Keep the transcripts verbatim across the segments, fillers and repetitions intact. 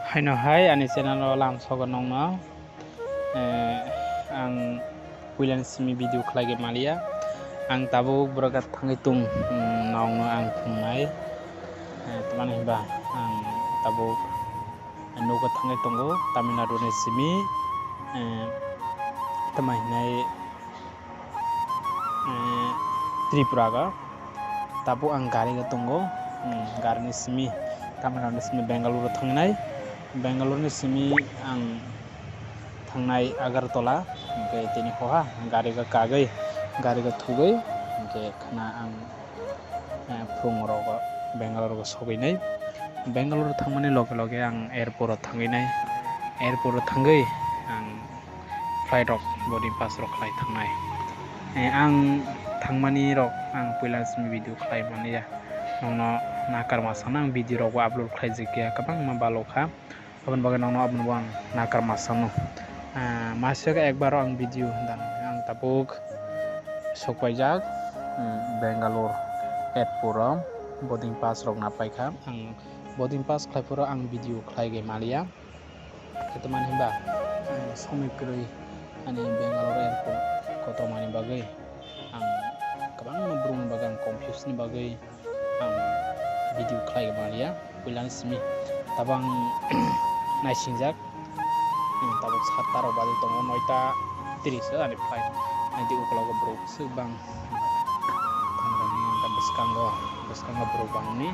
Haino hai ani channel o lam sogo nongno. Eh, ang puilani simi video khlai ge maliya. Ang tabuk borok thangwi tung, mm, nongno ang thumnai. Eh, tamani hinba ang tabuk nogo thangwi tongo Tamil Nadu ni simi, eh, tamai hinai, eh, Tripura ga. Tabuk ang gari ga tongo, hmm, gari ni simi Tamil Nadu ni simi Bengaluru thangnai. Bengaluru ni simi ang thangnai Agartala, hingke tini hoha gari ga kagwi, gari ga thugwi, hingke khna ang, eh, phung rogo Bengaluru ga sogwi nai. Bengaluru thangmani loge loge ang airport o thangwi nai. Airport o thangwi ang flight rok boarding pass rok khlai thangnai. Eh, ang thangmani rok ang puila simi video khlai manya. Nongno nakarma sana ang video rok bo upload khlai jikya kwbangma balo kha. Aboni bagwi nongno aboni bo ang nakarma sano. Ah, masok ekbar ang video dang ang tabuk sokpaijak, mm, Bangalore airport o boarding pass rok napaikha. Ang boarding pass khlai phuru ang video khlai ge maliya. Khe tamani hinba, ang somoi kwrwi ani Bangalore airport kotormani bagwi ang kwbangma borokni bagwi ang confuse ni bagwi ang video khlai maliya, puilani simi. Tabuk ang naisingjak, tabuk satta rok baji tongo, noita tris o ani flight. Naidi ukologo borok swk bang. Tamrani wngkha bwskango, bwskango borok bangni,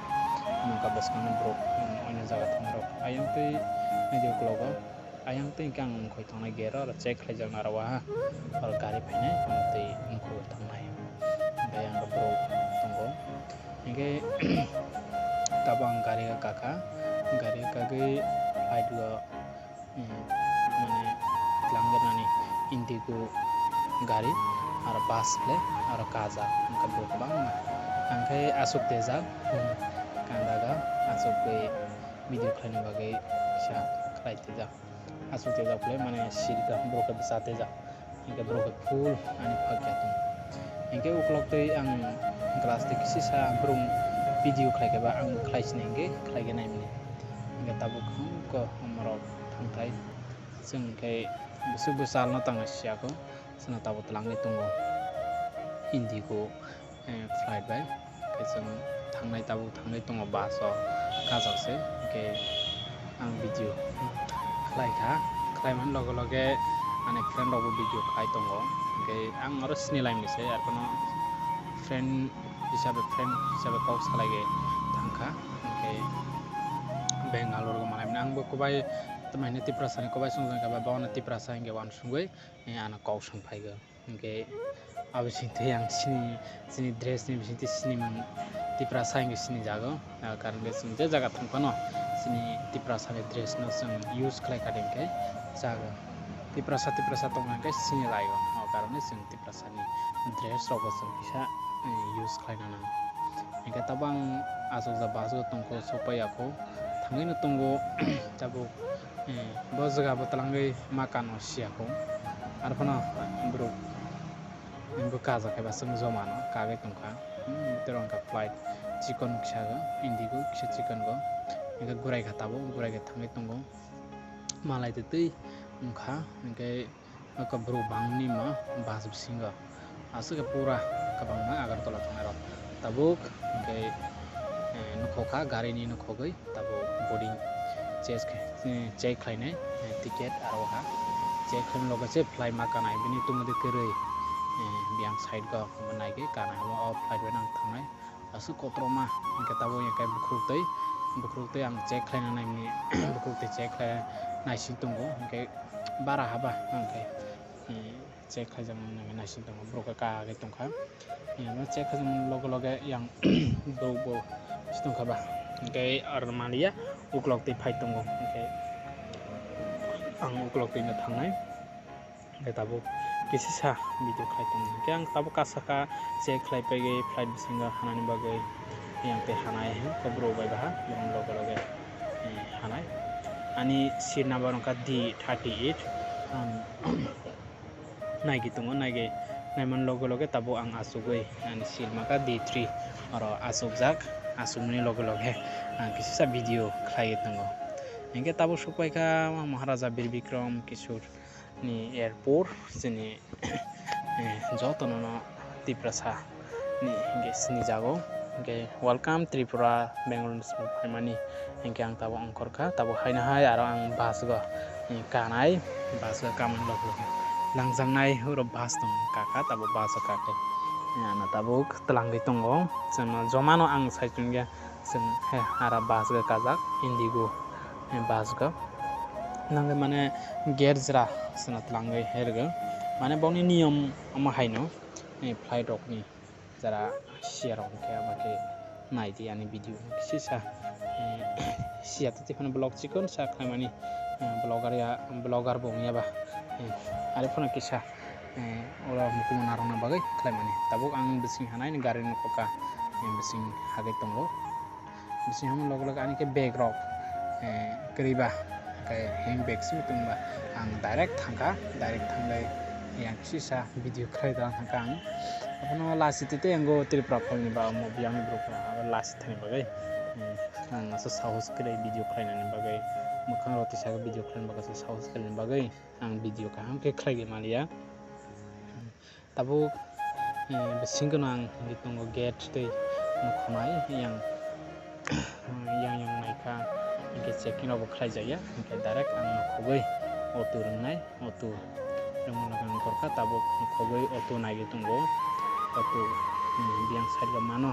wngkha bwskango borok, um, oino jaga thangmarok. Ayang twi naidi ukologo, ayang twi hwnkhe ang mungkhai tongnai gate o, oro check khlaijaknai aro waha, oro gari phainai, ang twi mungkhai tongnai. Hwnkhe ayang borok tongo. Hwnkhe tabuk ang gari o kakha, gari o kagwi flight o Hmm, mane twlangjak nani Indigo gari aro bus le aro kajak, hwnkhe borok kwbangma. Hwnkhe aswk tejak, hmm, kandaga aswk twi video khlaina bagwi kisa khlai tejak. Aswk tejak le mane seat kaham borok khe bwsa tejak. Hwnkhe borok khe full ani phakya tong. Hwnkhe ukolok twi ang glass twi kisa sa borok video khlai khe ba ang khlai sini hwnkhe khlai khe nai mani. Hwnkhe tabuk hwnkhe omorok thangthai. Chwng khe bwswk bwsa alno tangna siya kho, chwngno tabuk twlangwi tongo Indigo, eh, flight bai. Khe chwng thangnai, tabuk thangnai tongo bus o kajak se. Hwnkhe ang video khlai kha, khlaimani loge loge ani friend rokbo video khlai tongo. Hwnkhe ang oro sini laimani se, arpano friend hisabe, friend hisabe kok salai khe thang kha. Hwnkhe Bangalore go malaimani ang bo kwbai Tamani Tiprasa ni kwbai song jang khe ba, bono Tiprasa hwnkhe uansugwi, eh, ano kok song phaigo. Hwnkhe abo bising twi ang chini, chini dress ni bising twi chini mang Tiprasa hwnkhe sini jago. Ah, karon khe chwng je jaga thang phano chini Tiprasa ni dress no chwng use khlai kha hwnkhe jago. Tiprasa, Tiprasa tongma hwnkhe chini lai o. O karon khe chwng Tiprasa ni dress rok bo chwng kisa, eh, use khlai nang. Hwnkhe tabuk ang achukjak bus o tongkho, sokpai ya kho, thangwi no tongo. Tabuk, eh, bo jaga bo twlangwi ma kano siya kho. Arphano borok bwkha ja khe ba chwng joma no kagwi tongkha. Hmm, tei rok wngkha flight chikon kisa go, Indigo kisa chikon go. Hwnkhe gurai kha tabuk, gurai khe thangwi tongo. Malai twi twi wngkha, hwnkhe Oko borok bangni ma bus bisingo aswk khe pura kwbangma Agartala thangnai rok. Tabuk hwnkhe, eh, nukhokha gari ni nukhogwi tabuk boarding check khe, eh, check khlainai, eh, ticket aro ha check khlaimani loge se flight ma kanai bini tongmodi kwrwi, eh, biyang side go naigwi kanai omo o flight bai nang thangnai. Aswk kotorma, hwnkhe tabuk hwnkhe bukhuk twi, bukhuk twi ang check khlaina naimani, bukhuk twi check khlai naising tongo, hwnkhe bara haba, hwnkhe, eh, check khlaijak nai naising tongo, borok kha kagwi tongkha. Yang check khlaijak loge loge yang borok bo tongkha ba, hwnkhe aro maliya uklok twi phai tongo, hwnkhe ang uklok twi no thangnai. Hwnkhe tabuk kisisa video khlai tongo. Hwnkhe ang tabuk kasa kha check khlai paigwi flight bisingo hanani bagwi. Yang tei hanai hwnkhe borok bai baha borokni loge loge, eh, hanai. Ani seat number wngkha D thirty eight. Ang naigwi tongo, naigwi naimani loge loge tabuk ang achugwi ani seat mankha D three. Oro achukjak, achukmani loge loge ang kisisa video khlaiwi tongo. Hinkhe tabuk sukpaikha Maharaja Bir Bikram Kishore ni airport, chini, eh, jotono no Tiprasa ni hinkhe sinijago. Hinkhe welcome Tripura, Bangalore ni simi phaimani. Hinkhe ang tabuk ongkhorkha, tabuk haino hai aro ang bus go, eh, kanai, bus go kamani lok lok langjaknai, oro bus tong kakha, tabuk bus o kakhe. Eh, ano tabuk twlangwi tongo, chwngno jomano ang sai chwngya. Chwng he ara bus ga kajak Indigo, he bus ga. Nangkhe mane gate jora chwngno twlangwi hergo. Mane boni niyom omo haino, he flight rokni jora siya rok hinkhe omo khe naidi ani video kisa sa, he siya tei phano vlog chikon sa khlaimani, he vlogger ya, vlogger bo wngya ba, he ari phano kisa, he oro hukumu narwkna bagwi khlaimani. Tabuk ang bising hanai ni gari ni poka, he bising hagwi tongo. Bising hamani loge loge ani khe bag rok, eh, kwrwi ba, hwnkhe hand bag simi tongba. Ang direct thangkha, direct thangwi yang kisa video khlai da thangkha ang. Abono lasi tete yango Tripura phalni ba omo biyangni borok abo lasi thani bagwi. Hmm, ang aswk sahos kwrwi video khlainani bagwi, mwkhang rok tisa video khlaina bagwi aswk sahos kwrwini bagwi ang video kaham khe khlai maliya. Tabuk, eh, bising kheno ang hinwi tongo gate tei nukhunai yang, yang, yang naikha, hinkhe checking rokbo khlaijakya, hinkhe direct ang nukhugwi auto rwngnai, auto rwngmano ang nukhorkha, tabuk nukhugwi auto naigwi tongo, auto, hmm, biyang side o mano,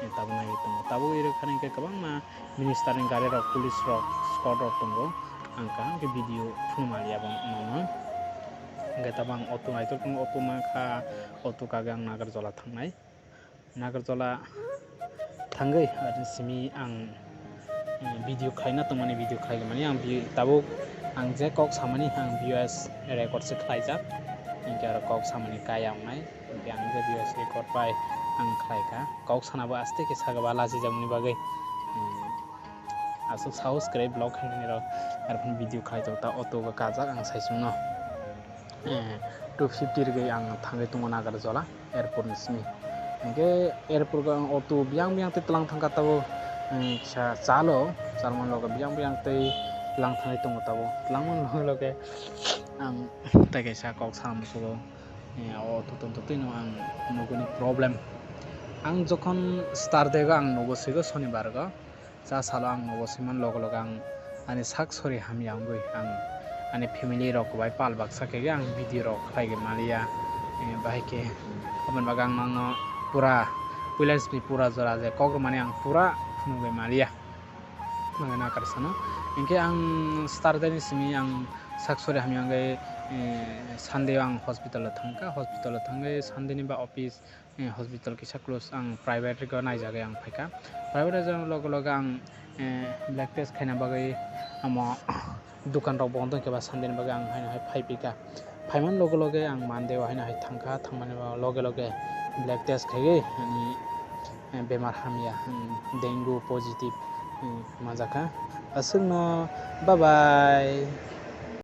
eh, tabuk naigwi tongo, tabuk iro khana hinkhe kwbangma minister ni gari rok, police rok, escort rok tongo, ang kaham khe video phunukmaliya bo nono. Hingke tabang auto naitokno auto mankha, auto kagwi ang Nagarjola thangnai. Nagarjola thangwi aroni simi ang, eh, video khlaina tongmani video khlai mani ang vi-, tabuk ang je kok samani ang viewers record se khlaijak. Hingke aro kok samani kaya wngnai. Hingke ang je viewers record bai ang khlaikha. Kok sana bo aste khe saga ba lachijakmani bagwi. Hmm. Aswk sahos kwrwi vlog khainani rok, arphano video khlai tongo ta auto bo kajak ang saichung no. Eh, two fifty rwgwi ang thangwi tongo Nagarjola airport ni simi. Hinkhe airport o ang auto biyang biyang tei twlang thangkha tabuk, eh, kisa chalo, chalmani loge biyang biyang tei twlang thangwi tongo tabuk. Twlangmani loge loge ang tei kaisa kok sana muchungo, eh, auto tongtotwino ang nuguni problem. Ang jokhon start day o ang nugo swigo sonibar o, cha salo ang nogo swiman loge loge ang ani sak sori hamya wngwi ang ani family rok bai pal baksa khe ang video rok khlai maliya, eh, bahai khe aboni bagwi ang nangno pura puila simi pura jora je kok rwmani ang pura phunugwi maliya. Mangana karsano hinkhe ang start day ni simi ang sak sori hamya wngwi, eh, Sunday o ang hospital o thangkha, hospital o thangwi Sunday ni ba office, eh, hospital kisa close, ang private rwgo naijagwi ang phaikha. Private rwjak loge loge ang, eh, blood test khaina bagwi amo dukan rok bondo hinkhe ba Sunday ni bagwi ang haino hai phai phaikha. Phaimani loge loge ang Monday o haino hai thangkha, thangmani loge loge blood test khaiwi ani, eh, bemar hamya, hmm, dengue positive, hmm, manjakha. Aswkno bye bye.